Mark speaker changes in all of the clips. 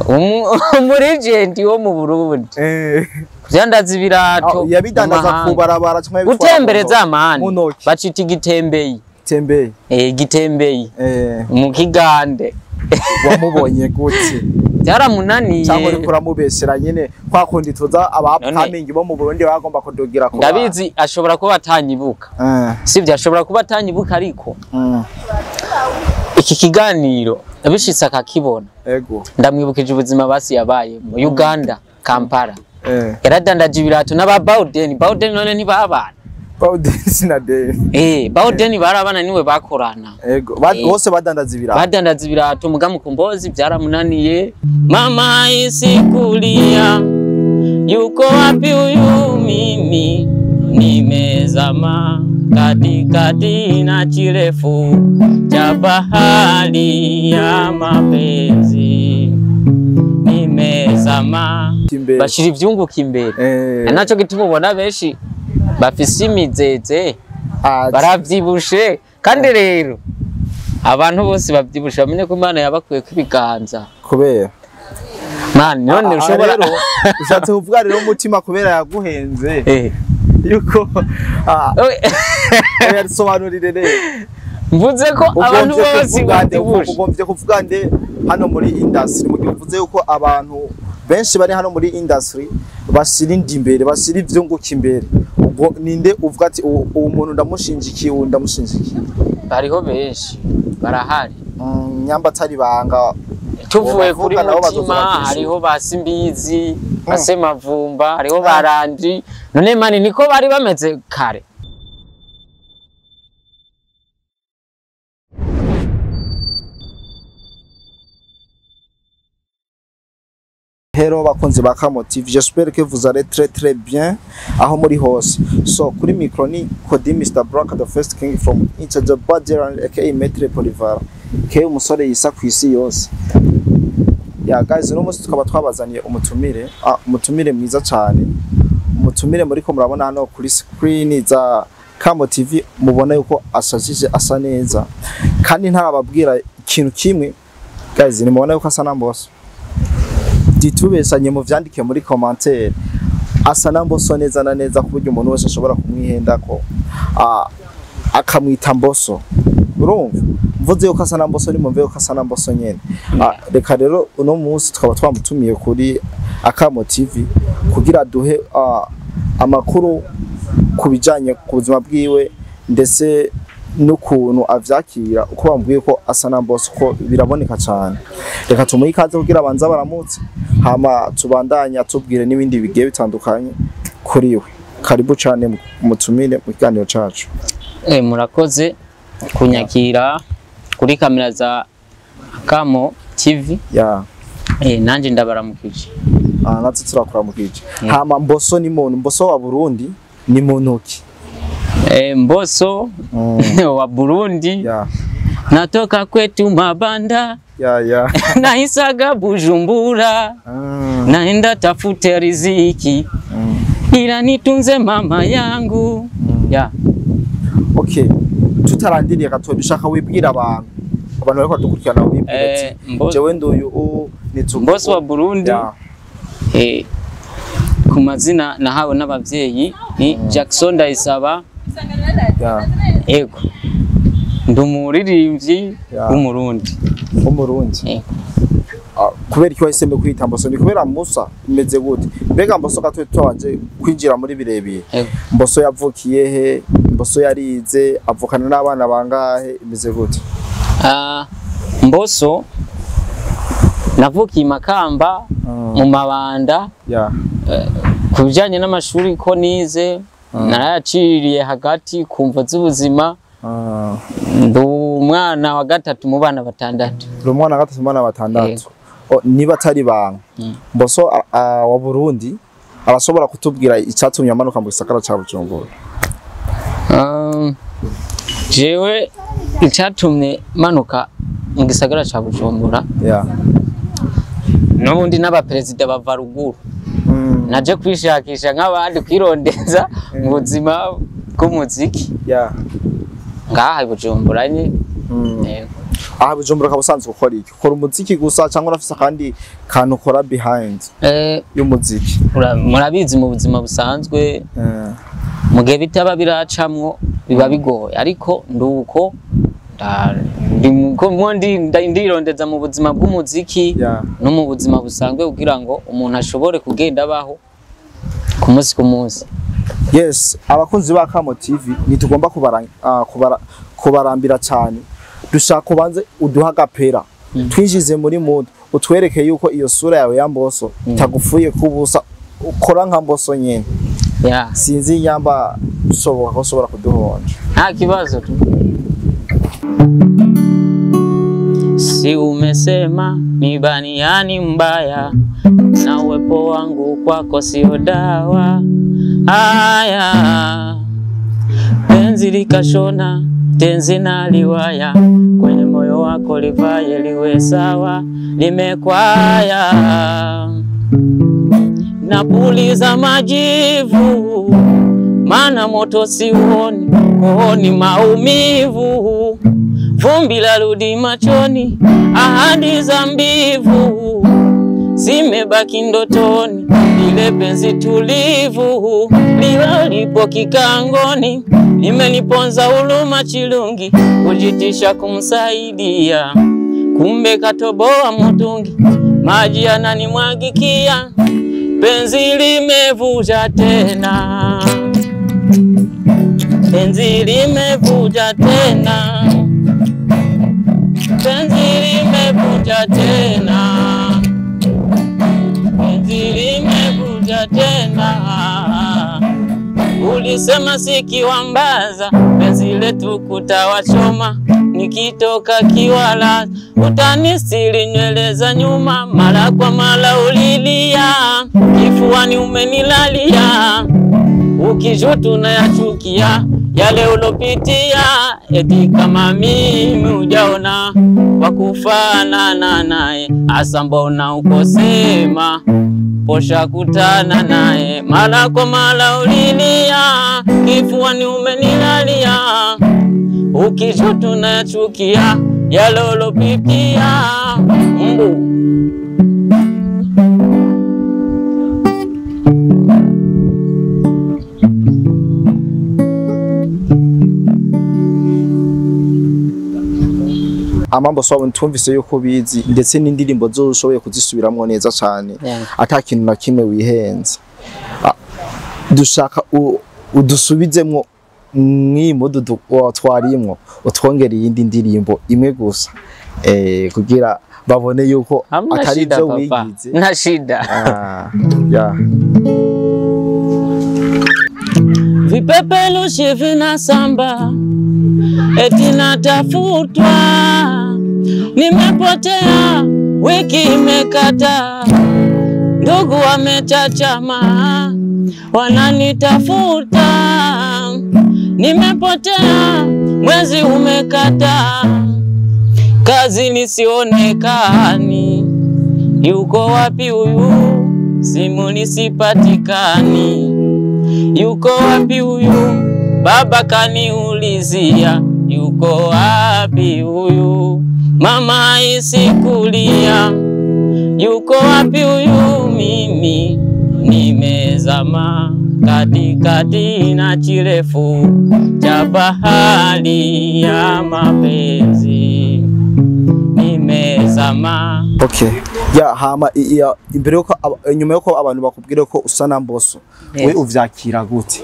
Speaker 1: Umu legend wo mu Burundi kudandaza ibirato.
Speaker 2: Yabidandaza ku barabara cyangwa yabitwara
Speaker 1: gutembereza amani.
Speaker 2: Mu ntoki?
Speaker 1: Bacita igitembeyi.
Speaker 2: Tembeye.
Speaker 1: Eh, igitembeyi mu Kigande.
Speaker 2: Wamubonye gute?
Speaker 1: Byaramunaniye.
Speaker 2: Cyangwa uriko uramubesera nyine kwa kundi tuza aba
Speaker 1: None-
Speaker 2: upcoming bo mu Burundi bagomba kudugira ku
Speaker 1: Ndabizi ashobora kuba atanyibuka. Sibyo, ashobora kuba atanyibuka, ariko iki kiganiro bishitse akakibona, ndamwibukije ubuzima basi yabaye mu Uganda, Kampala. Yaradandaje ibirato n'aba Bawden. Bawden none ntibabana?
Speaker 2: Bawden na Den.
Speaker 1: Eh, Bawden barabana, niwe bakorana.
Speaker 2: Ego. Bose badandaza ibirato.
Speaker 1: Badandaza ibirato, muga Mukombozi byaramunaniye. Mama isikulia, yuko wapi huyu? Mimi nimezama katikati na chirefu cha bahari ya mapenzi, nimezama.
Speaker 2: Imbere.
Speaker 1: Bashira ivyunguka imbere. Naco gituma ubona benshi bafise imizeze, baravyibushe. Kandi rero abantu bose bavyibushe bamenye ko Imana yabakuyeko ibiganza.
Speaker 2: Kubera
Speaker 1: Man, none ushobora
Speaker 2: rero ushatse kuvuga rero umutima kubera yaguhenze yuko yasobanurire rero.
Speaker 1: Mvuze ko abantu
Speaker 2: Ugombye
Speaker 1: bose
Speaker 2: kuvuga nde?
Speaker 1: bavyibushe.
Speaker 2: Ugombye kuvuga nde hano muri industry, mu gihe uvuze yuko abantu benshi bari hano muri industry bashira inda imbere, bashira ivyunguka imbere, ubwo ninde uvuga ati uwo muntu ndamushinjikiye, uwo ndamushinjikiye?
Speaker 1: Bariho benshi, barahari.
Speaker 2: Nyamba atari banga.
Speaker 1: Tuvuye
Speaker 2: Uwo
Speaker 1: kuri
Speaker 2: bavuga nabo bazoza
Speaker 1: Mutima,
Speaker 2: bakishyura.
Speaker 1: hariho ba Simbizi, ba Semavumba, hariho ba Randi. None mani niko bari bameze kare.
Speaker 2: Hello bakunzi ba Kamo TV, j'espère que vous allez très très bien aho muri hose. So kuri micro ni Kodi Mr Brock, the first king from Inter the Badger, aka Maître Polivara, ke umusore yisa ku isi yose. Ya guys, uno munsi tukaba twabazaniye umutumire, umutumire mwiza cyane. Umutumire muri ko murabona hano kuri screen za Kamo TV, mubona yuko ashajije, asa neza. Kandi ntarababwira ikintu kimwe guys, nimubona yuko asa na Mbosso. Ditubesanye mu vyandike muri commentaire, asa na Mbosso neza na neza, ku buryo umuntu wese ashobora kumwihendako akamwita Mbosso. Urumva mvuze yuko asa na Mbosso, nimumve yuko asa na Mbosso nyene. Reka rero uno munsi tukaba twamutumiye kuri Akamo TV kugira duhe amakuru ku bijanye ku buzima bwiwe, ndetse n'ukuntu avyakira uko bamubwiye ko asa na Mbosso, ko biraboneka cyane. Reka tumuhe ikaze kugira abanza baramutse, hama tubandanye atubwire n'ibindi bigiye bitandukanye kuri we. Karibu cyane mutumire mu kiganiro cacu.
Speaker 1: Murakoze kunyakira kuri kamera za Kamo TV. Nanje ndabaramukije.
Speaker 2: Natwe turakuramukije. Hama Mbosso ni muntu, Mbosso wa Burundi ni muntu ki?
Speaker 1: Mbosso wa Burundi, natoka kwetu Mabanda, naisaga Bujumbura, naenda tafute riziki ila nitunze mama yangu. Ya.
Speaker 2: Okay, tutarandiriye gato, dushaka wibwira abantu bariko badukurikirana, wibwira ati jewe nduyu u nitsuku.
Speaker 1: Mbosso wa Burundi. Ku mazina nahawe n'abavyeyi ni Jackson Ndayisaba. Ego. Ndi umuririmbyi w'Umurundi.
Speaker 2: W'Umurundi.
Speaker 1: Ego.
Speaker 2: Kubera iki wahisemo kwita Mbosso? Ni kubera Musa? Imeze gute mbega Mbosso? Gato twabanje kwinjira muri birebire.
Speaker 1: Ego.
Speaker 2: Mbosso yavukiye he? Mbosso yarize, avukana n'abana bangahe, imeze gute?
Speaker 1: Mbosso navukiye i Makamba mu Mabanda. Ku bijyanye n'amashuri ko nize, narayaciriye hagati ku mvo z'ubuzima. Ndi umwana wa gatatu mu bana batandatu.
Speaker 2: Uri umwana wa gatatu mu bana batandatu. Oh, niba atari banga, Mbosso wa Burundi arashobora kutubwira icyatumye amanuka mu gisagara ca Bujumbura?
Speaker 1: Jewe icyatumye manuka mu gisagara ca Bujumbura, n'ubundi n'abaperezida bava ruguru. Naje kwishakisha nk'abandi, kwirondeza mu buzima bw'umuziki ngaha i Bujumbura nyine. Yego.
Speaker 2: Aha Bujumbura ukaba usanzwe ukora iki? Ukora umuziki gusa cyangwa urafise akandi kantu ukora behind y'umuziki?
Speaker 1: Murabizi mu buzima busanzwe mu gihe bitaba biracamwo biba bigoye, ariko nduko ndirondeza mu buzima bw'umuziki no mu buzima busanzwe kugira ngo umuntu ashobore kugenda abaho ku munsi ku munsi.
Speaker 2: Yes, abakunzi ba Kamo TV ntitugomba kubarambira cyane, dushaka ubanze uduha agapera twinjize muri mood, utwereke yuko iyo sura yawe ya Mbosso itagufuye kubusa, ukora nka Mbosso nyene. Sinzi nyamba bishoboka ko ushobora kuduhonja.
Speaker 1: Nta kibazo tu. Si umesema mibaniani mbaya na uwepo wangu kwako sio dawa. Aya, penzi likashona tenzi na liwaya, kwenye moyo wako livaye liwe sawa, limekwaya. Napuliza majivu, maana moto siuoni, kooni maumivu, vumbi larudi machoni, ahadi za mbivu zimebaki ndotoni, lile penzi tulivu lipo kikangoni, limeniponza huruma chilungi, kujitisha kumsaidia, kumbe katoboa mutungi, maji yananimwagikia, penzi limevuja tena, penzi limevuja tena, penzi limevuja tena, penzi limevuja tena. Ulisema sikiwambaza, penzi letu kutawachoma, nikitoka kiwala utanisili nywele za nyuma, mara kwa mara ulilia, kifuani umenilalia, ukishutu na yachukia yale ulopitia, eti kama mimi hujaona wakufanana naye, asa mbona ukosema posha kutana naye, mara kwa mara ulilia, kifuani umenilalia, ukishutu na yachukia yale ulopitia. Mbu
Speaker 2: Amambo sawa ntumvise yuko bizi ndetse n'indirimbo zo ushoboye kuzisubiramwo neza cyane, ata kintu na kimwe wihenze. Dushaka udusubizemwo mwimudu twarimwo, utwongere iyindi ndirimbo imwe gusa kugira babone yuko atari ibyo wigize.
Speaker 1: Nta shida. Vipepelushi vinasamba eti natafutwa, nimepotea, wiki imekata, ndugu wamechachama wananitafuta, nimepotea, mwezi umekata, kazi nisionekani, yuko wapi huyu, simu nisipatikani, yuko wapi huyu, baba kaniulizia, yuko wapi huyu, mama isikulia, yuko wapi huyu, mimi nimezama katikati na chirefu cha bahari ya mapenzi, nimezama.
Speaker 2: Okay. Ya hama ya imbere yuko inyuma yuko abantu bakubwira ko usa na Mbosso, we uvyakira gute?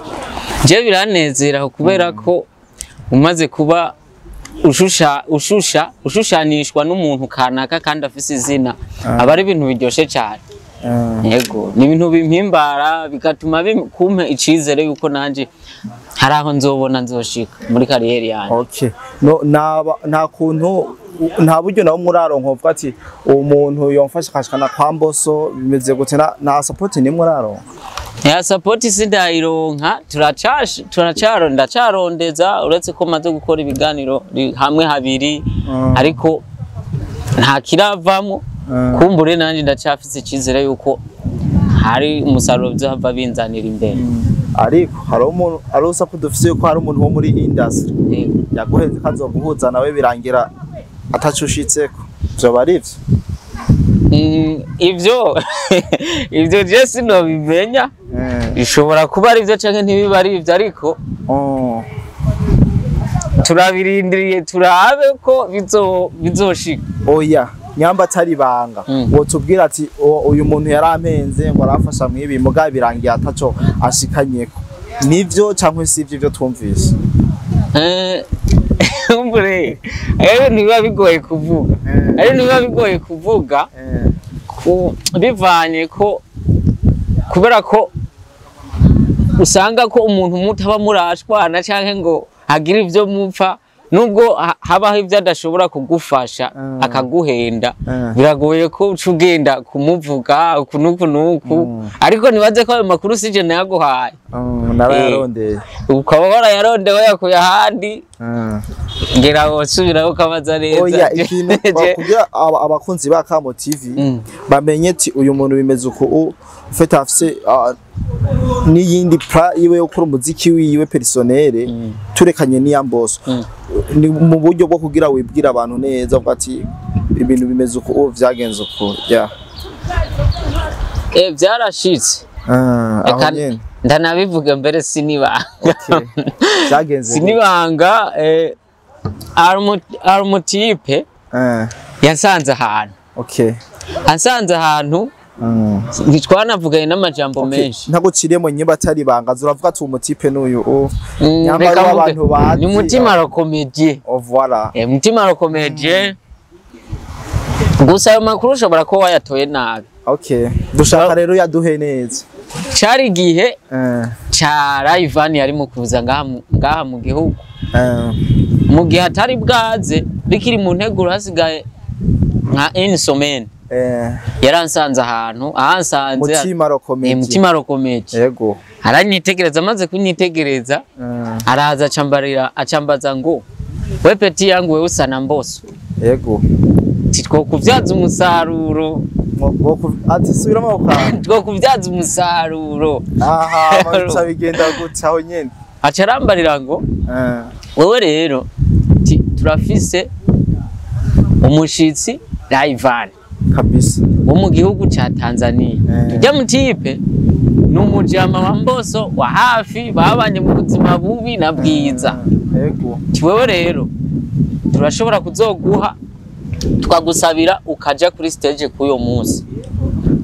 Speaker 1: Je biranezera kubera ko umaze kuba ushushanishwa n'umuntu kanaka kandi afise izina, aba ari ibintu biryoshe cyane. Yego, ni ibintu bimpimbara bigatuma kumpe icizere yuko nanje hari aho nzobona nzoshika muri kariyeri yanjye.
Speaker 2: Okay. No nta kuntu nta buryo nawo muraronka uvuga ati uwo muntu yomfasha kashikana kwa Mbosso bimeze gute, na support ni muraronka?
Speaker 1: Ya support sindayironka, turacarondeza uretse ko maze gukora ibiganiro hamwe habiri, ariko nta kiravamo. Kumbure nanje ndacafise icizere yuko hari umusaruro bizava binzanira imbere.
Speaker 2: Ariko hari umuntu arusa ko dufise yuko hari umuntu wo muri industry yaguhenze kazoguhuza nawe birangira Atacushitseko, vyoba ari ivyo?
Speaker 1: Ivyo je sinobimenya. Bishobora kuba ari ivyo canke ntibibe ari ivyo, ariko turabirindiriye turabe ko bizoshika.
Speaker 2: Oya, nyamba atari ibanga, wotubwira ati: "Uyu muntu yarampenze ngo arafasha mwibi, muga birangiye ataco ashikanyeko." Nivyo canke sivyo ivyo twumvise?
Speaker 1: Umbure rero ntibiba bigoye kuvuga, rero ntibiba bigoye kuvuga ku bivanye ko kubera ko usanga ko umuntu mutaba murashwana canke ngo hagire ivyo mupfa, nubwo habaho ivyo adashobora kugufasha akaguhenda, biragoye ko uca ugenda kumuvuga uku n'uku n'uku. Ariko nibaze ko ayo makuru sije nayaguhaye.
Speaker 2: Narayarondeye.
Speaker 1: Ukaba warayarondewe wayakuye ahandi, ngira wosubiraho ukabaza neza.
Speaker 2: Oya, ikintu kugira abakunzi ba Kamo TV bamenye ati uyu muntu bimeze uku, ufite afise n'iyindi plan yiwe yo gukora umuziki wiwe personnel, turekanye n'iya Mbosso. Ni mu buryo bwo kugira wibwira abantu neza, uvuga ati ibintu bimeze uku, vyagenze uku, yeah.
Speaker 1: Vyarashitse.
Speaker 2: Ah, aho
Speaker 1: Eka
Speaker 2: nyene.
Speaker 1: Ndanabivuga mbere, sinibanga.
Speaker 2: Okay, vyagenze gute?
Speaker 1: Sinibanga, hari umutipe yansanze ahantu, ansanze ahantu, ntitwanavuganye n'amajambo menshi.
Speaker 2: Ntaguciriyemo, nyimba atari ibanga, uravuga ati umutipe n'uyu nyamba
Speaker 1: Reka
Speaker 2: ari
Speaker 1: mvuge.
Speaker 2: abantu bazi.
Speaker 1: Ni Mutima Rokomedie.
Speaker 2: Oh, voilà.
Speaker 1: Mutima Rokomedie. Gusa ayo makuru ushobora kuba wayatoye nabi.
Speaker 2: Okay, dushaka rero yaduhe neza.
Speaker 1: Cari igihe ca Rayvanny yari mu kuza ngaha mu gihugu. Mu gihe atari bwaze, bikiri mu nteguro, hasigaye nka une semaine, yaransanze ahantu, ahansanze
Speaker 2: Mutima Rokomedi.
Speaker 1: Mutima Rokomedi. Aranyitegereza, amaze kunyitegereza, araza acambarira, acambaza ngo: "We petit yangu, wewe usa na Mbosso." Ati twokuvyaza umusaruro.
Speaker 2: Ati subiramo ako kantu.
Speaker 1: Twokuvyaza umusaruro.
Speaker 2: Aha bica bigenda gutya aho nyene?
Speaker 1: Aca arambarira ngo: "Wewe rero," ati, "turafise umushitsi Rayvanny
Speaker 2: Kabisa.
Speaker 1: wo mu gihugu ca Tanzania." Tujya mutipe ni umujama wa Mbosso wa hafi, babanye mu buzima bubi na bwiza. Ati wewe rero turashobora kuzoguha, tukagusabira ukaja kuri stage k'uyo munsi,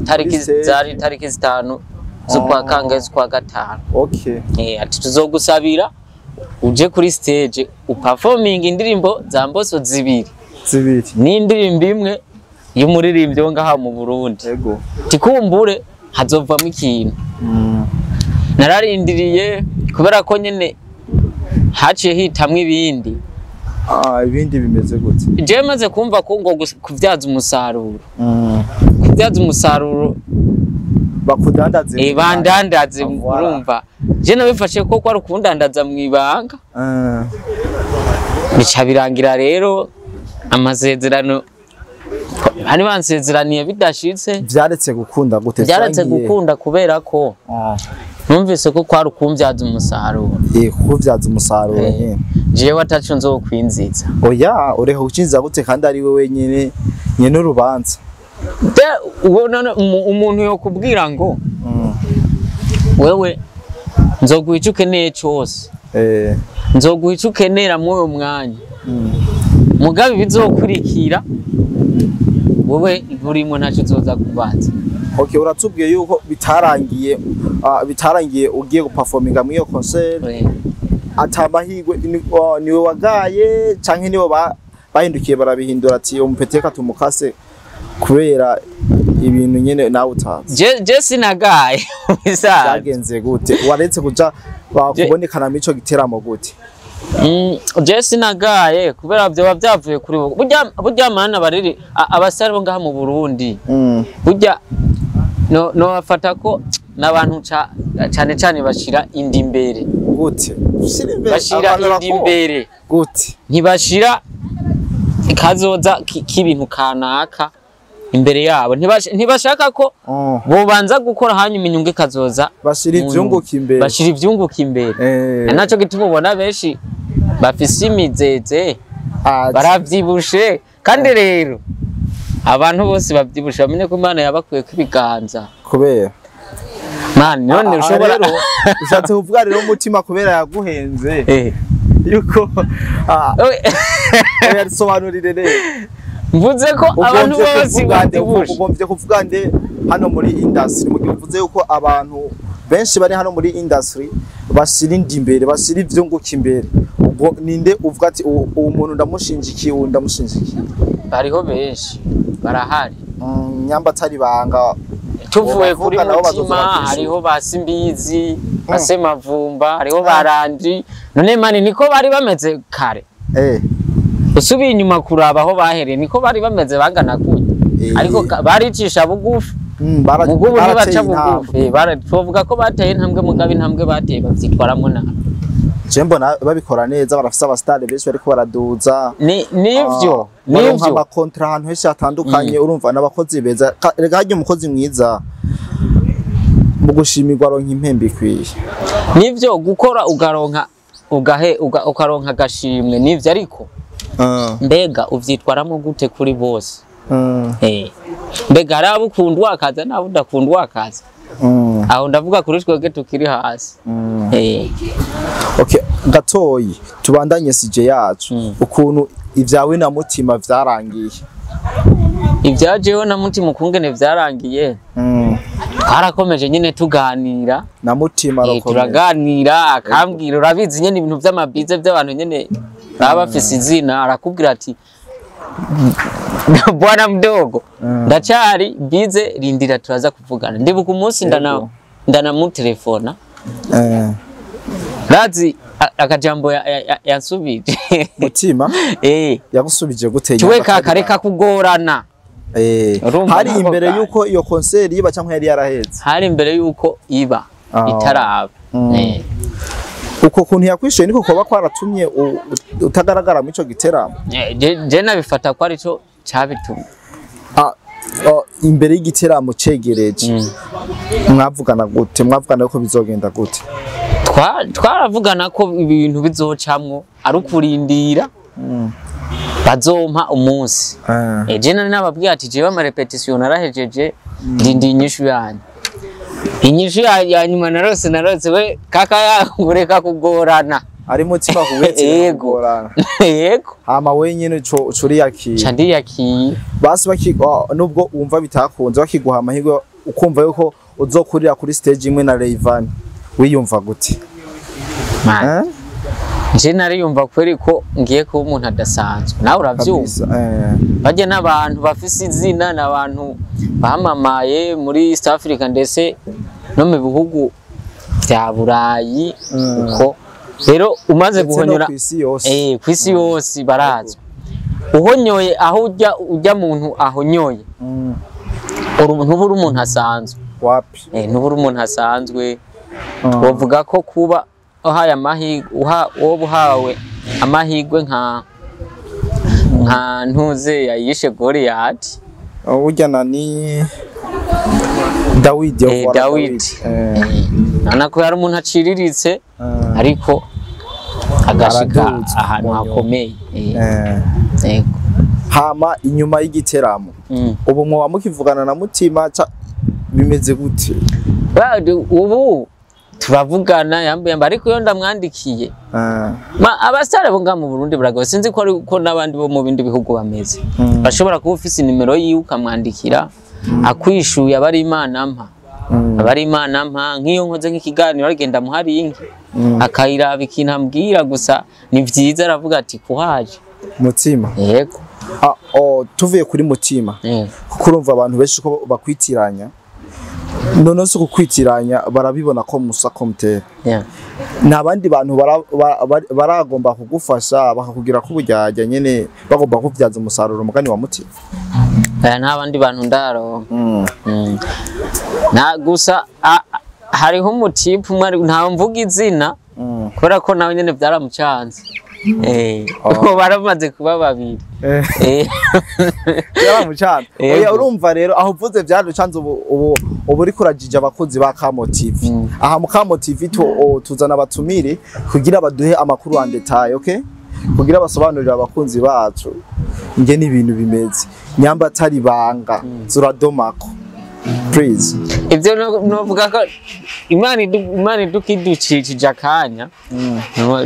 Speaker 1: tariki
Speaker 2: Kuri stage.
Speaker 1: zari tariki 5 z'ukwa kangahe, z'ukwa gatanu. Ati tuzogusabira uje kuri stage uperforming indirimbo za Mbosso zibiri
Speaker 2: Zibiri.
Speaker 1: n'indirimbo imwe y'umuririmbyi wo ngaha mu Burundi. Tikumbure hazovamo ikintu. Nararindiriye, kubera ko nyene haciye hitamwo ibindi.
Speaker 2: Ah, ibindi bimeze gute?
Speaker 1: Jewe maze kumva ko ngo kuvyaza umusaruro, kuvyaza umusaruro,
Speaker 2: Bakudandaze.
Speaker 1: Bandandaze.
Speaker 2: Ah, voilà.
Speaker 1: Urumva je nabifashe ko kwari ukundandaza mw'ibanga. Bica birangira rero amasezerano bari bansezeraniye bidashitse.
Speaker 2: Vyaretse gukunda gute?
Speaker 1: Byaretse
Speaker 2: Vyangiye?
Speaker 1: gukunda kubera ko numvise ko kwari ukumvyaza umusaruro.
Speaker 2: Kuvyaza umusaruro nyene.
Speaker 1: Jewe ataco nzokwinziza.
Speaker 2: Oya, ureka gukinza gute kandi ari we wenyene nyene urubanza?
Speaker 1: Uwo none umuntu yokubwira ngo wewe nzoguha ico ukeneye cose, nzoguha ico ukenera muri uwo mwanya, mugabe ibizokurikira wowe nturimo, ntacyo uzoza kubaza.
Speaker 2: Okay, uratubwiye yuko bitarangiye, bitarangiye ugiye guperforminga muri iyo concert atamahirwe. Niwe wagaye canke nibo bahindukiye barabihindura ati umupeteka tumukase kubera ibintu nyene nawe utazi?
Speaker 1: Je sinagaye bisanzwe.
Speaker 2: Byagenze gute? Waretse kuja kubonekana muri ico giteramo gute?
Speaker 1: Je sinagaye kubera vyoba vyavuye kuri bo. Burya mana bariri abasare bo ngaha mu Burundi, burya no bafata ko n'abantu cane cane bashira inda imbere.
Speaker 2: Gute? Ushira imbere
Speaker 1: Bashira
Speaker 2: abantu
Speaker 1: inda
Speaker 2: bakubona?
Speaker 1: imbere.
Speaker 2: Gute?
Speaker 1: Ntibashira kazoza k'ibintu kanaka imbere yabo. Ntibashaka ko bobanza gukora hanyuma inyungu ikazoza
Speaker 2: Bashira
Speaker 1: mu
Speaker 2: ivyunguka imbere.
Speaker 1: Bashira ivyunguka imbere. Naco gituma ubona benshi bafise imizeze, baravyibushe. Kandi rero abantu bose bavyibusha bamenye ko Imana yabakuye ko ibiganza.
Speaker 2: Kubera
Speaker 1: Man, none ushobora
Speaker 2: rero ushatse kuvuga rero Umutima kubera yaguhenze yuko yasobanurire rero.
Speaker 1: Mvuze ko abantu bose bavyibusha.
Speaker 2: Ugombye kuvuga nde hano muri industry, mu gihe uvuze yuko abantu benshi bari hano muri industry bashira indi imbere, bashira ivyunguka imbere, ubwo ninde uvuga ati uwo muntu ndamushinjikiye, uwo ndamushinjikiye?
Speaker 1: Bariho benshi barahari.
Speaker 2: Nyamba atari banga
Speaker 1: tuvuye kuri Mutima hariho ba Simbizi, ba Semavumba, hariho ba Randi. None mani niko bari bameze kare. Usubiye inyuma kuraba aho bahereye niko bari bameze bangana kunya. Ariko baricisha bugufi. Mugubu ntibaca bugufi. Tuvuga ko bateye intambwe, mugabe intambwe bateye bavyitwaramwo nabi.
Speaker 2: Je mbona babikora neza, barafise abastare benshi bariko baraduza.
Speaker 1: Nivyo, nivyo.
Speaker 2: Ama contrat ahantu henshi hatandukanye, urumva n'abakozi beza. Rega harya umukozi mwiza mu gushimirwa aronka impembe ikwiye.
Speaker 1: Nivyo gukora ugaronka ugahe ukaronka agashimwe nivyo, ariko mbega uvyitwaramo gute kuri bose? Mbega hari abo ukunda wakaza n'abo udakunda wakaza. Aho ndavuga kuri twebwe tukiri hasi.
Speaker 2: Okay, gatoyi tubandanye sije yacu ukuntu ivyawe na Mutima vyarangiye.
Speaker 1: Ivyajeho na Mutima ukungene vyarangiye. Twarakomeje nyine tuganira
Speaker 2: na Mutima
Speaker 1: turaganira, akambwira urabizi nyene ibintu vy'amabize by'abantu nyene baba bafise izina, arakubwira ati bwana mdogo ndacari bize, rindira turaza kuvugana. Ndibuka umunsi ndanamutelefona razi akajambo yansubije.
Speaker 2: Mutima yagusubije gute?
Speaker 1: Tuwe kakareka kugorana.
Speaker 2: Hari imbere yuko iyo concert iba cyangwa yari yaraheze?
Speaker 1: Hari imbere yuko iba itaraba.
Speaker 2: Uko kuntu yakwishuye niko kuba kwaratumye utagaragara mu ico giteramo?
Speaker 1: Je nabifata ko ari cyo cyabitumye.
Speaker 2: Imbere y'igiteramo cegereje mwavugana gute? Mwavugana ko bizogenda gute?
Speaker 1: Twaravugana ko ibintu bizocamwo ari ukurindira bazompa umunsi. Je nari nababwiye ati jewe ama repetition narahejeje, ndindi inyishu yanyu. Inyishu ya nyuma narose we kaka yangureka kugorana.
Speaker 2: Ari Mutima kubetse kugorana.
Speaker 1: Yego.
Speaker 2: Hama wenyine curiyakiye.
Speaker 1: Candiyakiye.
Speaker 2: Basi nubwo wumva bitakunze bakiguha amahirwe ukumva yuko uzokurira kuri stage imwe na Rayvanny, wiyumva gute?
Speaker 1: Je nariyumva kweri ko ngiye kuba umuntu adasanzwe. Nawe uravyumva. Bajye n'abantu bafise izina, n'abantu bamamaye muri East Africa ndetse no mu bihugu vya Burayi, uko rero umaze guhonyora kwisi yose barazwi. Uhonyoye aho ujya muntu ahonyoye, ntubura umuntu asanzwe.
Speaker 2: Wapi?
Speaker 1: Ntubura umuntu asanzwe. Twovuga ko kuba uhaye amahirwe, uhawe amahirwe nka ntuze yayishe Goliath.
Speaker 2: Ujya nani Dawidi.
Speaker 1: Dawidi. Nana ko yari umuntu aciriritse ariko agashika ahantu hakomeye. Yego.
Speaker 2: Hama inyuma y'igiteramo ubu mwoba mukivugana na Mutima bimeze gute?
Speaker 1: Ubu turavugana yambaye ariko iyo ndamwandikiye. Abasare bo nga mu Burundi baragoye, sinzi ko ariko n'abandi bo mu bindi bihugu bameze. Bashobora kuba ufise nimero yiwe ukamwandikira akwishuye, abari Imana mpa. Abari Imana mpa nk'iyo nkoze nk'ikiganiro arigenda muhari inki akayiraba ikintu ambwira gusa ni vyiza, aravuga ati kuhaje
Speaker 2: Mutima.
Speaker 1: Yego.
Speaker 2: Tuvuye kuri Mutima kuko urumva abantu benshi ko bakwitiranya, none se kukwitiranya barabibona ko Musa Comtel. Nabandi bantu baragomba kugufasha bakakugira ko ubujyajya nyene bagomba kuvyaza umusaruro mugani wa Mutima?
Speaker 1: Nta bandi bantu ndaro. Na gusa hariho umutipu umwe nta mvuga izina kubera ko nawe nyene vyaramucanze. Baramaze kuba babiri.
Speaker 2: Byaramucanze. Oya urumva rero aho uvuze byaramucanze, ubu uri kurajije abakunzi ba Kamo TV. Aha mu Kamo TV tuzana abatumire kugira baduhe amakuru en detail, okay? Kugira basobanurire abakunzi bacu. Nge ibintu bimeze nyamba atari banga zuradomako please.
Speaker 1: Ivyo novuga ko Imana idukiducikije akanya,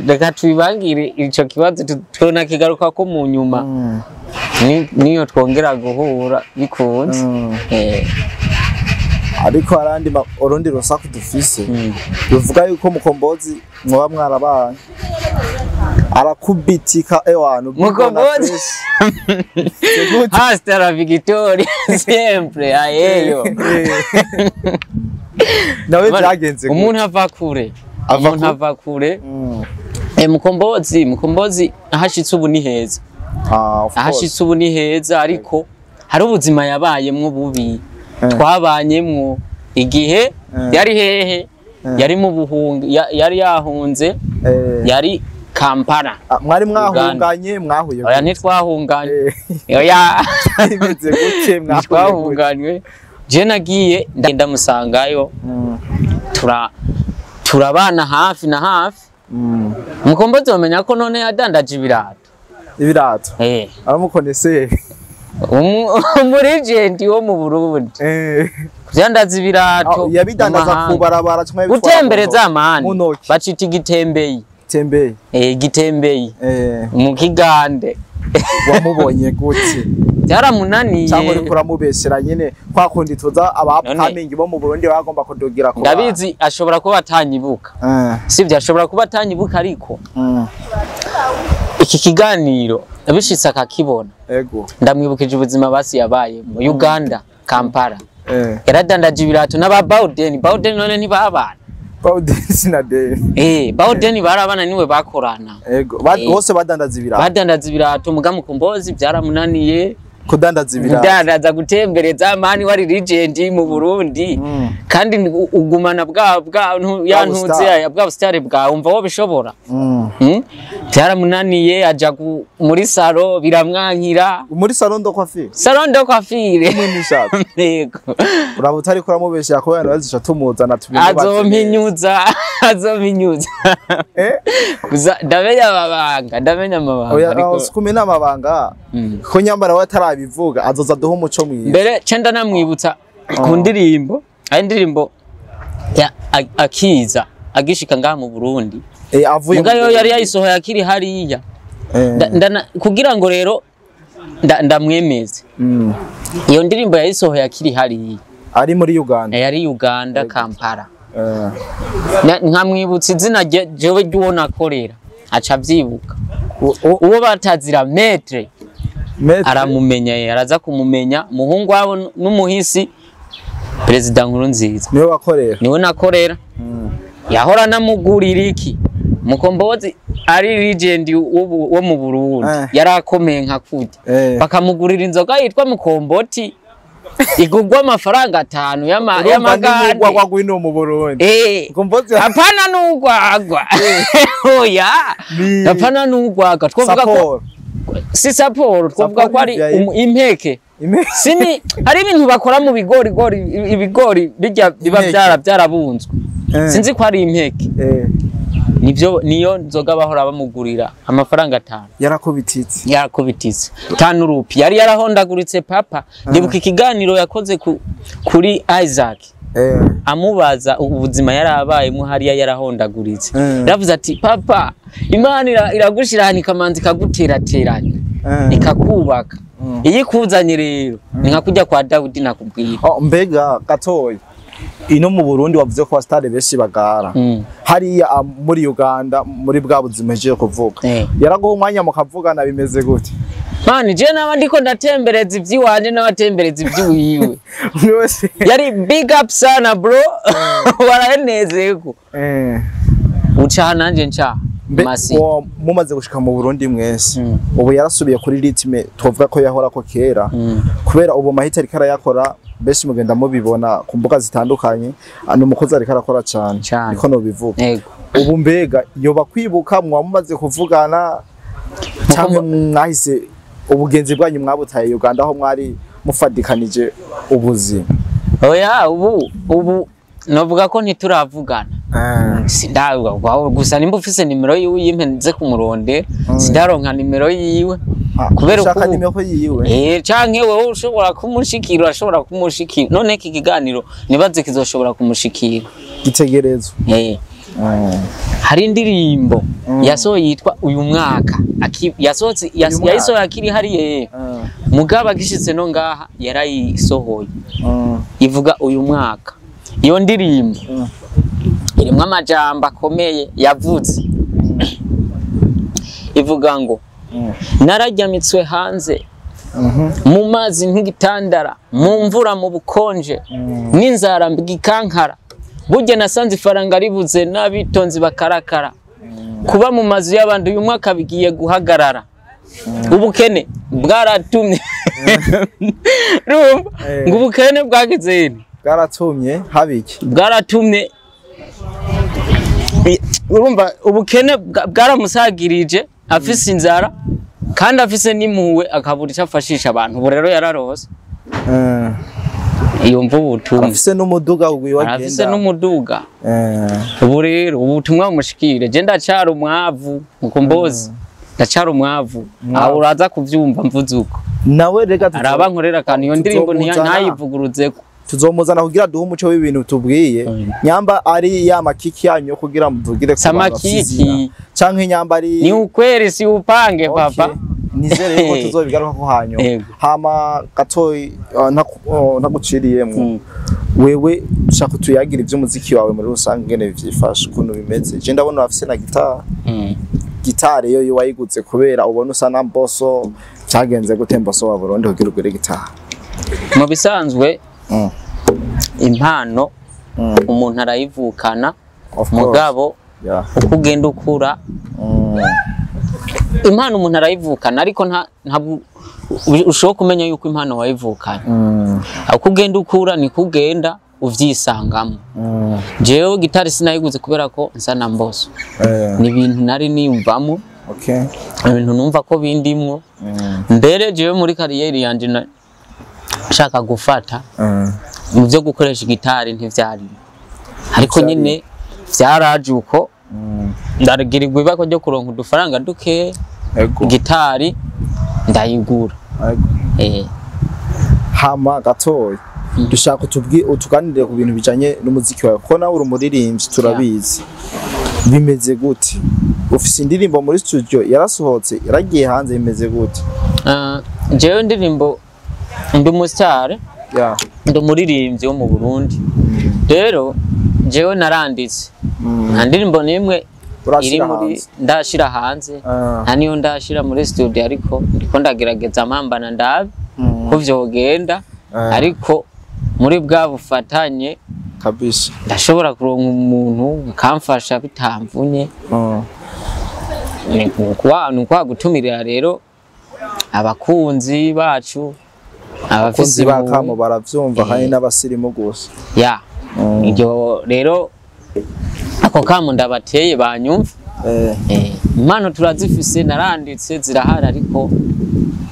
Speaker 1: reka tubibangire ico kibazo, tubona kigaruka ko mu nyuma niyo twongera guhura bikunze.
Speaker 2: Ariko harandi urundi rusaku dufise ruvuga yuko Mukombozi mwoba mwarabanye arakubitika ewanu
Speaker 1: Mukombozi hasta la victoria sempre ayeyo.
Speaker 2: Nawe byagenze
Speaker 1: umuntu ava kure, umuntu ava kure. Mukombozi ahashitse ubu ni heza. Ahashitse ubu ni heza, ariko hari ubuzima yabayemwo bubi twabanyemwo igihe yari hehe, yari mu buhungi, yari yahunze, yari Kampala.
Speaker 2: Mwari mwahunganye mwahuye?
Speaker 1: Oya ntitwahunganye. Oya
Speaker 2: bimeze gute
Speaker 1: mwahunganywe? Je nagiye ndamusangayo, turabana hafi na hafi. Mukombozi wamenya ko none yadandaje ibirato.
Speaker 2: Ibirato? Aramukoneseye
Speaker 1: umuregenti wo mu Burundi. Kudandaza ibirato
Speaker 2: yabidandaza ku barabara cyangwa
Speaker 1: gutembereza amani bacita igitembeyi.
Speaker 2: Tembeyi.
Speaker 1: Gitembeyi. Mu Kigande.
Speaker 2: Wamubonye gute?
Speaker 1: Byaramunaniye.
Speaker 2: Cyangwa uri kuramubesera nyine kwa kundi tuza aba upcoming bo mu Burundi bagomba kudugira ko.
Speaker 1: Ndabizi ashobora kuba atanyibuka. Sivyo, ashobora kuba atanyibuka, ariko iki kiganiro abishitse akakibona.
Speaker 2: Ego.
Speaker 1: Ndamwibukije ubuzima basi yabaye mu Uganda, Kampala. Yaradandaje ibirato n'aba Bawden. Bawden none ntibabana.
Speaker 2: Bawden sinade.
Speaker 1: Bawden barabana niwe bakorana.
Speaker 2: Ego. Bose badandaza ibirato.
Speaker 1: Badandaza ibirato muga Mukombozi byaramunaniye
Speaker 2: kudandaza ibirato.
Speaker 1: Kudandaza gutembereza mani wari legend mu Burundi. Kandi ugumana bwa yantuze bwa star bwa umva wo bishobora. Byaramunaniye aja muri salo biramwankira.
Speaker 2: Muri salon de coiffure.
Speaker 1: Salon de coiffure.
Speaker 2: Yego. Uraba utari kuramubeshya ko yana bazisha tumuzana tubimubaze.
Speaker 1: Azominyuza, azominyuza. Gusa ndamenya amabanga, ndamenya amabanga.
Speaker 2: Oya sikumena amabanga. Ko nyambara we atarabivuga azoza duha umuco mwiza.
Speaker 1: Mbere cenda namwibutsa ku ndirimbo, ari indirimbo ya akiza agishika ngaha mu Burundi.
Speaker 2: Avuye
Speaker 1: mugayo yari yayisohoye akiri hariya. Kugira ngo rero ndamwemeze. Iyo ndirimbo yayisohoye akiri hariya.
Speaker 2: Ari muri Uganda.
Speaker 1: Yari Uganda Kampala. Nkamwibutsa izina jewe ry'uwo nakorera aca avyibuka. Uwo batazira Maître aramumenya, araza kumumenya. Muhungu wabo n'umuhisi Perezida Nkurunziza.
Speaker 2: Niwe wakorera.
Speaker 1: Niwe nakorera. Yahora namugurira iki? Mukombozi ari legend wo mu Burundi. Yarakomeye nka kurya. Bakamugurira inzoga yitwa Mukomboti. Igugwa amafaranga 5 y'amagande.
Speaker 2: Urumva gwino mu Burundi.
Speaker 1: Mukombozi apana n'ugwagwa. Oya. Apana n'ugwagwa. Twovuga ko si saporo, twovuga ko ari impeke. Sini hari ibintu bakora mu bigori gori ibigori bijya biba byarabunzwe. Sinzi ko ari impeke. Nivyo niyo nzoga bahora bamugurira amafaranga 5.
Speaker 2: Yarakubititse.
Speaker 1: Yarakubititse. 5 rupi. Yari yarahondaguritse papa. Ndibuka ikiganiro yakoze kuri Isaac. Amubaza ubuzima yarabayemo hariya yarahondaguritse. Yaravuze ati papa Imana iragushira ikamanzi ikaguterateranya ikakubaka. Iyi kuzanye rero ni nka kujya kwa Daudi nakubwira.
Speaker 2: Mbega gatoya ino mu Burundi wavuze ko abastare benshi bagara. Hariya muri Uganda muri bwa buzima je kuvuga. Yaraguha umwanya mukavugana bimeze gute?
Speaker 1: Mani je naba ndiko ndatembereza ivy'iwanje n'abatembereza ivy'iwiwe. Yari big up sana bro. Warahenezeko. Uca nanje nca.
Speaker 2: Mumaze gushika mu Burundi mwese ubu yarasubiye kuri ritme tuvuga ko yahora ko kera, kubera ubu mahita ariko arayakora benshi mugenda mubibona ku mbuga zitandukanye, ni umukozi ariko arakora cyane niko no bivuga. Ubu mbega yoba kwibuka mwamumaze kuvugana cyangwa mwahise ubugenzi bwanyu mwabutaye Uganda aho mwari mufadikanije ubuzima?
Speaker 1: Oya ubu novuga ko ntituravugana. Sindavuga gusa nimba ufise nimero yiwe yimpenze ku muronde, sindaronka nimero yiwe. Kubera
Speaker 2: ushaka
Speaker 1: uko
Speaker 2: nimero yiwe.
Speaker 1: Canke wewe ushobora kumushikira, urashobora kumushikira. None iki kiganiro nibaze kizoshobora kumushikira.
Speaker 2: Gitegerezo.
Speaker 1: Hari indirimbo yasohoye yitwa uyu mwaka. Yasohotse yayisohoye akiri hariye. Mugabo agishitse no ngaha yarayisohoye. Ivuga uyu mwaka. Iyo ndirimbo irimwo amajambo akomeye yavuze. Ivuga ngo narajyamitswe hanze mu mazi nk'igitandara, mu mvura, mu bukonje n'inzara mbwikankara. Burya nasanze ifaranga ribuze n'abitonzi bakarakara. Kuba mu mazu y'abandi uyu mwaka bigiye guhagarara. Ubukene bwaratumye. Urumva? Ngo ubukene bwagize
Speaker 2: bwaratumye habiki?
Speaker 1: Bwaratumye. Urumva ubukene bwaramusagirije, afise inzara kandi afise n'impuhwe, akabura icyo afashisha abantu. Ubu rero yararose. Yumva ubutumwa.
Speaker 2: Afise n'umuduga ugwiwagenda.
Speaker 1: Afise n'umuduga. Ubu rero ubutumwa bumushikire. Je ndacara umwavu mukombozi. Ndacara umwavu. Aho uraza kuvyumva mvuze uko.
Speaker 2: Nawe rega
Speaker 1: araba nkorera akantu iyo ndirimbo ntayivuguruzeko.
Speaker 2: Tuzomuzana kugira duhe umuco w'ibintu tubwiye. Nyamba ari ya makiki yanyu kugira muvugire ku
Speaker 1: bantu.
Speaker 2: Canke nyamba ari
Speaker 1: ni ukweri si upange papa.
Speaker 2: Nizere yuko tuzobigaruka ko hanyuma. Hama gatoyi ntaguciriyemwo. Wewe ushaka tuyagira ivy'umuziki wawe muri rusange ngene vyifashe ukuntu bimeze. Je ndabona afise na gitari. Gitari yo wayiguze kubera ubona usa na Mboso. Cyagenze gute Mboso wa Burundi kugira ugure gitari?
Speaker 1: Mu bisanzwe impano umuntu arayivukana, mugabo uko ugenda ukura impano umuntu arayivukana, ariko ntabwo ushobora kumenya yuko impano wayivukanye. Uko ugenda ukura niko ugenda uvyisangamo. Jewe gitari sinayiguze kubera ko nsa na Mboso. Ni ibintu nari niyumvamo. Ibintu numva ko bindimwo. Mbere jewe muri kariyeri yanje nshaka gufata mu byo gukoresha gitari ntivyari, ariko nyine vyaraje uko ndagirirwa ibako ryo kuronka udufaranga duke, gitari ndayigura.
Speaker 2: Hama gatoya dushaka utuganire ku bintu bijanye n'umuziki wawe, kuko nawe uri umuririmbyi turabizi. Bimeze gute? Ufise indirimbo muri studio yarasohotse yaragiye hanze, bimeze gute?
Speaker 1: Jewe indirimbo ndi umustar, ndi umuririmbyi wo mu Burundi. Rero jewe naranditse nta ndirimbo n'imwe iri muri ndashira hanze, nta niyo ndashira muri studio, ariko ndiko ndagerageza mpambana ndabe ko vyogenda. Ariko muri bwa bufatanye
Speaker 2: kabisa
Speaker 1: ndashobora kuronka umuntu akamfasha bitamvunye. Ni kwa gutumirira rero abakunzi bacu,
Speaker 2: abakunzi bakamo baravyumva kandi n'abasirimu gusa.
Speaker 1: Iryo rero ako kamo ndabateye banyumva. Impano turazifise, naranditse zirahari, ariko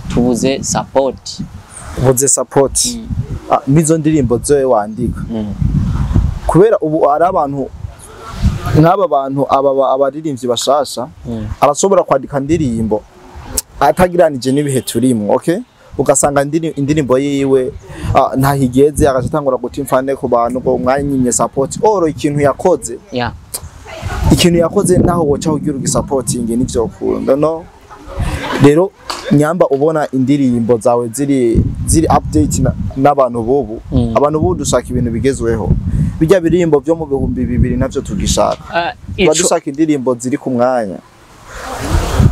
Speaker 1: tubuze support.
Speaker 2: Ubuze support. Nizo ndirimbo zoe wandika. Kubera ubu ari abantu nk'aba bantu aba abaririmbyi bashasha arashobora kwandika ndirimbo atagiranije n'ibihe turimwo, okay? Ugasanga indirimbo yiwe ntahigeze agatangura guta imfane ku bantu ngo mwanyimye support. Oro ikintu yakoze. Ikintu yakoze naho woca ugira ugisupporting nivyo kunda no. Rero nyamba ubona indirimbo zawe ziri update n'abantu bobu. Abantu bobu dushaka ibintu bigezweho. Bijya birimbo byo mu 2000 navyo tugishaka. Badushaka indirimbo ziri ku mwanya.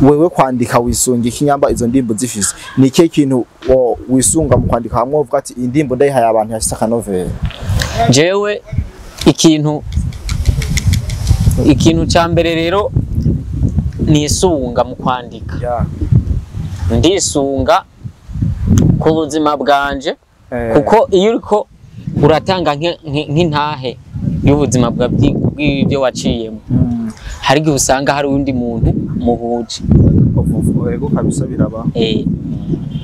Speaker 2: Wewe kwandika wisunga ikinyamba izo ndimbo zifise ni ikihe kintu wisunga mu kwandika hamwe uvuga ati indimbo ndayihaye abantu yafise akanovera?
Speaker 1: Jewe ikintu ca mbere rero nisunga mu kwandika. Ndisunga ku buzima bwanje, kuko iyo uriko uratanga nk'intahe y'ubuzima bw'ibyo waciyemo, hari igihe usanga hari undi muntu muhuje.
Speaker 2: Ego kabisa biraba.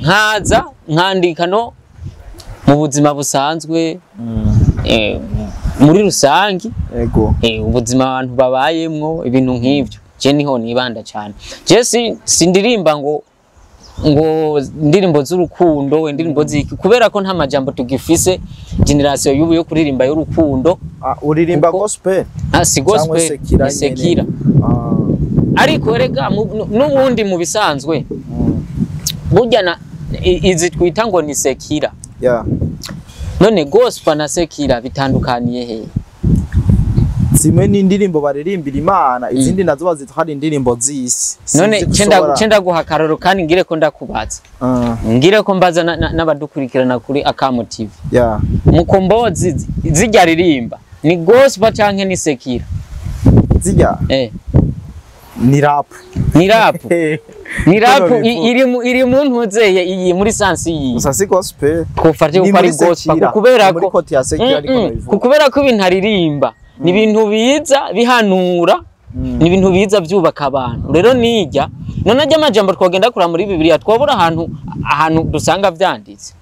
Speaker 1: Nkaza nkandika no mu buzima busanzwe, muri rusangi, ubuzima abantu babayemwo, ibintu nk'ivyo. Je niho nibanda cyane. Je sindirimba ngo Ngo indirimbo z'urukundo, indirimbo ziki, kubera ko nta majambo tugifise generation y'ubu yo kuririmba y'urukundo.
Speaker 2: Uririmba gospel?
Speaker 1: Si gospel, ni sekira. Ariko rega n'ubundi mu bisanzwe burya na izi twita ngo ni sekira. None gospel na sekira bitandukaniye he?
Speaker 2: Zimwe ni indirimbo baririmbira Imana, izindi nazo bazitwara indirimbo z'isi.
Speaker 1: None cenda guha karoro kandi ngire ko ndakubaza. Ngire ko mbaza n'abadukurikirana kuri Akamo TV. Mukombozi zijya ririmba ni gospel canke ni sekira?
Speaker 2: Zijya? Ni rap.
Speaker 1: Ni rap. Ni rap iri mu ntuzeye iyi muri sansi iyi.
Speaker 2: Gusa si gospel.
Speaker 1: Kufate uko ari gospel kubera ko kubera ko ibintu aririmba ni ibintu biza bihanura, ni ibintu biza byubaka abantu. Rero nijya none ajya amajambo twagenda kura muri Bibiliya twabura ahantu dusanga vyanditse.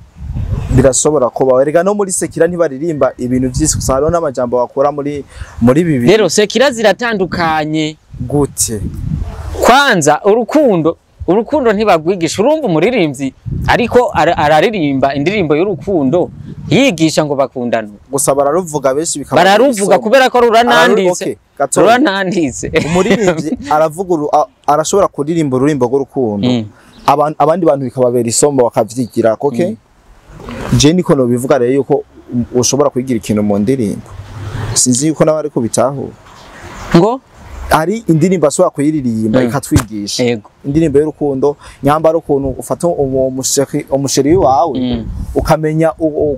Speaker 2: Birashobora kuba erega no muri sekira ntibaririmba ibintu vyisi, gusa hariho n'amajambo bakora muri Bibiliya.
Speaker 1: Rero sekira ziratandukanye
Speaker 2: gute?
Speaker 1: Kwanza urukundo ntibagwigisha. Urumva umuririmbyi ariko araririmba indirimbo y'urukundo yigisha ngo bakundane.
Speaker 2: Gusa bararuvuga benshi bikaba
Speaker 1: bararuvuga kubera ko rurananditse. Rurananditse.
Speaker 2: Umuririmbyi aravuga, arashobora kuririmba ururimbo rw'urukundo, abandi bantu bikababera isomo bakavyigira. Okay, je niko no bivuga rero yuko ushobora kwigira ikintu mu ndirimbo. Sinzi yuko nabari kubitaho
Speaker 1: ngo
Speaker 2: hari indirimbo ashobora kuyiririmba ikatwigisha. Indirimbo y'urukundo nyambara ukuntu ufata umusheri wawe ukamenya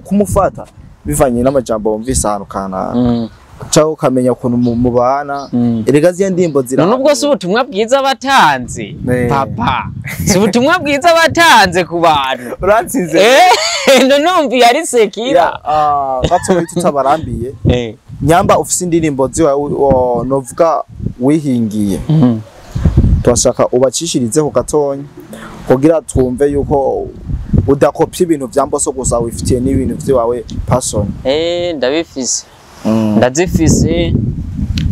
Speaker 2: kumufata bivanye n'amajambo wumvise ahantu kanaka, cyangwa ukamenya ukuntu mubana. Erega ziya ndirimbo zira
Speaker 1: nubwo si ubutumwa bwiza batanze papa, si ubutumwa bwiza batanze ku bantu.
Speaker 2: Uransinze.
Speaker 1: None yari sekira.
Speaker 2: Gatoyi tutabarambiye. Nyamba ufise indirimbo ziwa novuga wihingiye, turashaka ubacishirizeho gatonya kugira twumve yuko udakopya ibintu vya Mbosso gusa, wifitiye n'ibintu vyiwawe person.
Speaker 1: Ndabifise. Ndazifise,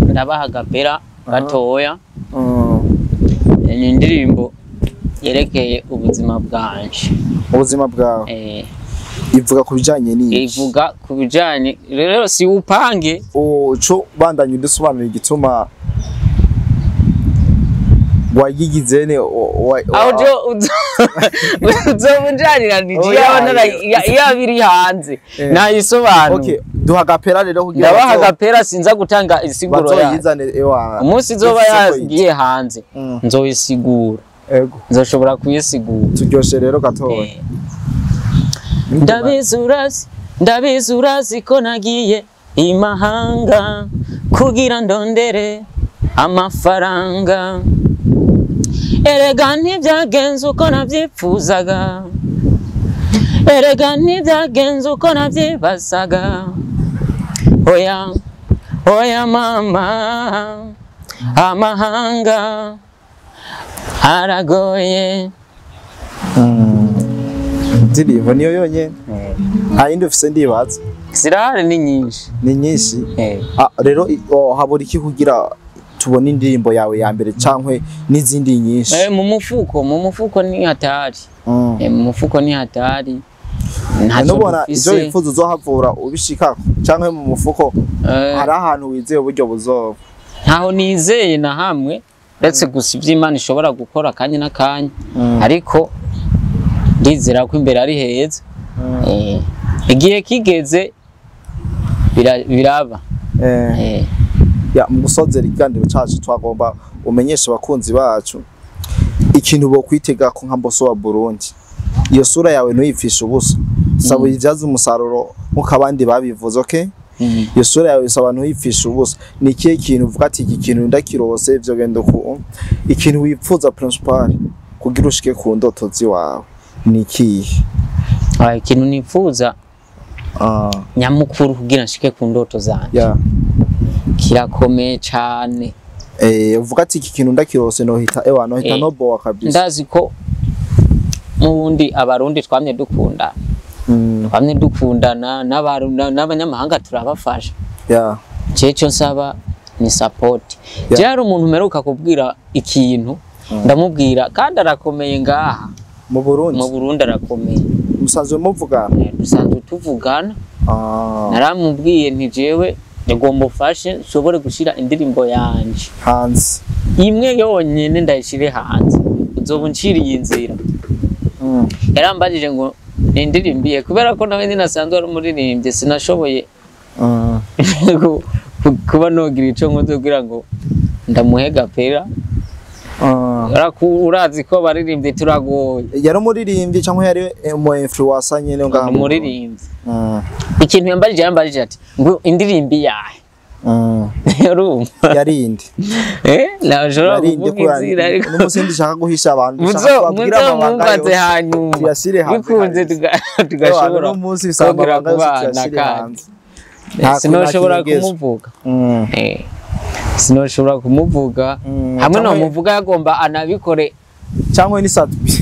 Speaker 1: ndabaha gapera gatoya. Ni indirimbo yerekeye ubuzima bwanje.
Speaker 2: Ubuzima bwawe. Ivuga ku bijanye n'iki?
Speaker 1: Ivuga ku bijanye rero si upange.
Speaker 2: Uco bandanye udusobanurira igituma wayigize ne
Speaker 1: aho uzobunjanira ndi yabiri hanze nayisobanura.
Speaker 2: Okay, duha gapera rero kugira
Speaker 1: ndabaha gapera, sinza gutanga isiguro
Speaker 2: yayo.
Speaker 1: Umunsi izoba yagiye hanze nzoyisigura.
Speaker 2: Ego,
Speaker 1: nzoshobora kuyisigura.
Speaker 2: Turyoshe rero gatoya.
Speaker 1: Ndabizi urazi ko nagiye imahanga kugira ndondere amafaranga. Erega ntibyagenze uko nabyifuzaga, erega ntibyagenze uko nabyibazaga. Oya oya mama, amahanga aragoye.
Speaker 2: Indirimbo niyo yonyene? Nta yindi ufise ndibaza?
Speaker 1: Zirahari ni nyinshi.
Speaker 2: Ni nyinshi. Rero habura iki kugira tubone indirimbo yawe ya mbere cankwe n'izindi nyinshi?
Speaker 1: Mu mufuko ni hatari. Mu mufuko ni hatari.
Speaker 2: Ntacyo ivyo wifuza uzohavura ubishikako canke mu mufuko hari ahantu wizeye uburyo buzoba?
Speaker 1: Ntaho nizeye na hamwe, uretse gusa ivy'Imana ishobora gukora akanya n'akanya, ariko ndizera ko imbere ari heza. Igihe kigeze biraba.
Speaker 2: Ya mu gusozera ikiganiro cacu twagomba umenyeshe abakunzi bacu ikintu bo kwitega ko nka Mbosso wa Burundi. Iyo sura yawe ntuyipfishe ubusa, saba uyivyaze umusaruro nkuko abandi babivuze. Okay, iyo sura yawe saba ntuyipfishe ubusa. Ni ikihe kintu uvuga ati iki kintu ndakirose ivyo gendo ku ikintu wipfuza principal kugira ushike ku ndoto ziwawe ni ikihe?
Speaker 1: Ikintu nifuza nyamukuru kugira nshike ku ndoto zanje kirakomeye cane.
Speaker 2: Uvuga ati iki kintu ndakirose nohita ewa nohita nobowa kabisa.
Speaker 1: Ndazi ko mubundi abarundi twamye dukundana. Twamye dukundana n'abanyamahanga turabafasha. Cyo nsaba ni support. Byari umuntu meruka kubwira ikintu ndamubwira kandi arakomeye ngaha.
Speaker 2: Mu Burundi?
Speaker 1: Mu Burundi arakomeye.
Speaker 2: Musanzwe muvugana?
Speaker 1: Dusanzwe tuvugana. Naramubwiye nti jewe ngomba ufashe nshobore gushira indirimbo yanje
Speaker 2: hanze,
Speaker 1: imwe yonyene ndayishire hanze, uzoba unciriye inzira. Yarambajije ngo nindirimbiye, kubera ko nawe ninasanzwe ari umuririmbyi sinashoboye kuba nogira ico nkoze kugira ngo ndamuhe gapera. Urazi ko abaririmbyi turagoye.
Speaker 2: Yari umuririmbyi cyangwa yari umu influencer nyene ngaho?
Speaker 1: Umuririmbyi. Ikintu yambajije ati ngo indirimbi yahe? Urumva?
Speaker 2: Yarindi.
Speaker 1: Nashobora kuvuga inzira ariko
Speaker 2: n'umunsi ndishaka guhisha abantu, ndishaka kubabwira amabanga yose
Speaker 1: hanyuma bikunze tugashobora
Speaker 2: kongera kubana
Speaker 1: kandi. Sinoshobora kumuvuga. Sinoshobora kumuvuga. Hamwe no muvuga yagomba anabikore
Speaker 2: cyangwa ni Satbi.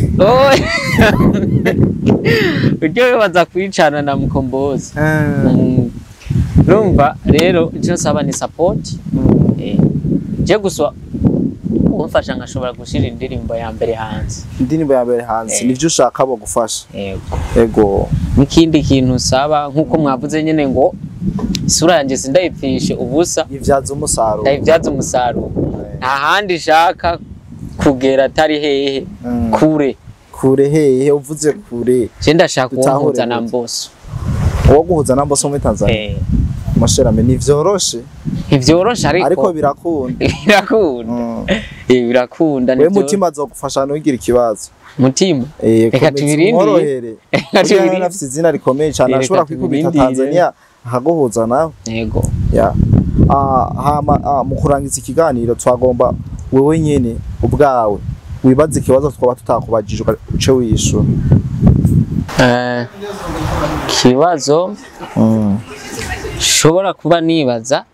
Speaker 1: Ujye baza kwicana na Mukombozi. Urumva rero icyo nsaba ni support. Je gusa umfasha nkashobora gushira indirimbo ya mbere hanze.
Speaker 2: Indirimbo ya mbere hanze nivyo ushaka bo gufasha.
Speaker 1: Yego.
Speaker 2: Yego.
Speaker 1: N'ikindi kintu nsaba nkuko mwavuze nyene ngo isura yanje sindayipfishe ubusa,
Speaker 2: ivyaza umusaruro.
Speaker 1: Ndayivyaza umusaruro. Nta handi shaka kugera atari hehe kure.
Speaker 2: Kure hehe uvuze kure.
Speaker 1: Je ndashaka kuhuza na Mbosso.
Speaker 2: Uwo guhuza na Mbosso muri Tanzania. Masherame ni vyoroshe.
Speaker 1: Ntivyoroshe
Speaker 2: ariko birakunda.
Speaker 1: Birakunda. Birakunda
Speaker 2: nivyo. We mutima azogufasha ntugira ikibazo.
Speaker 1: Mutima. Reka tubirindire.
Speaker 2: Reka tubirindire. Afite izina rikomeye cyane ashobora kwikubita Tanzania akaguhuza nawe.
Speaker 1: Yego.
Speaker 2: Ya. Hama mu kurangiza ikiganiro twagomba wewe nyene ubwawe wibaze ikibazo twaba tutakubajije uce wishura.
Speaker 1: Kibazo shobora kuba nibaza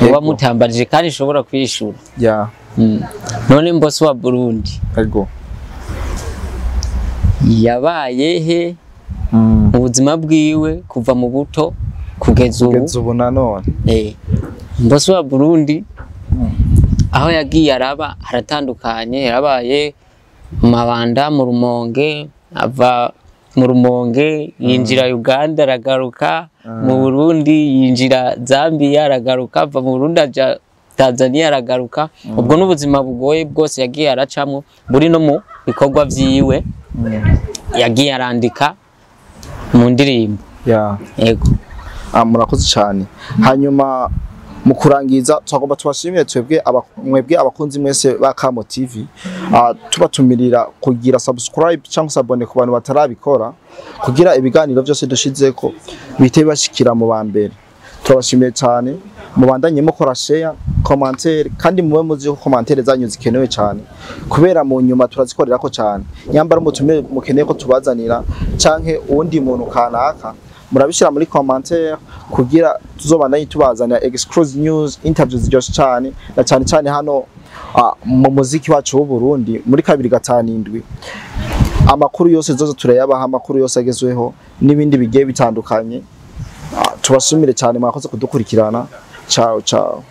Speaker 1: uba mutambarije kandi shobora kwishura.
Speaker 2: Ya.
Speaker 1: None Mbosso wa Burundi.
Speaker 2: Yego.
Speaker 1: Yabaye he mu buzima bwiwe kuva mu buto kugeza ubu?
Speaker 2: Kugeza ubu nanone.
Speaker 1: Mbosso wa Burundi aho yagiye araba haratandukanye, yarabaye mu Mabanda, mu Rumonge, ava mu Rumonge yinjira Uganda aragaruka, mu Burundi yinjira Zambia aragaruka, ava mu Burundi aja Tanzania aragaruka. Ubwo n'ubuzima bugoye bwose yagiye aracamwo buri no mu bikorwa vyiwe yagiye arandika mu ndirimbo. Yego.
Speaker 2: Murakoze cyane. Hanyuma mu kurangiza twagomba tubashimire twebwe mwebwe abakunzi mwese ba Kamo TV, tubatumirira kugira subscribe cyangwa s'abonner ku bantu batarabikora kugira ibiganiro byose dushizeko bite bashikira mu bambere. Turabashimiye cyane, mubandanye mukora share, commentaire kandi muwe muzi ko commentaire zanyu zikenewe cyane kubera mu nyuma turazikorerako cyane. Nyambara umutumire mukeneye ko tubazanira canke uwundi muntu kanaka murabishira muri commentaire kugira tuzobandanye tubazanira exclusive news, interviews ziryoshe cyane na cyane cyane hano mu muziki wacu w'u Burundi muri 257. Amakuru yose zozo turayabaha, amakuru yose agezweho n'ibindi bigiye bitandukanye. Tubashimire cyane mwakoze kudukurikirana. Ciao ciao.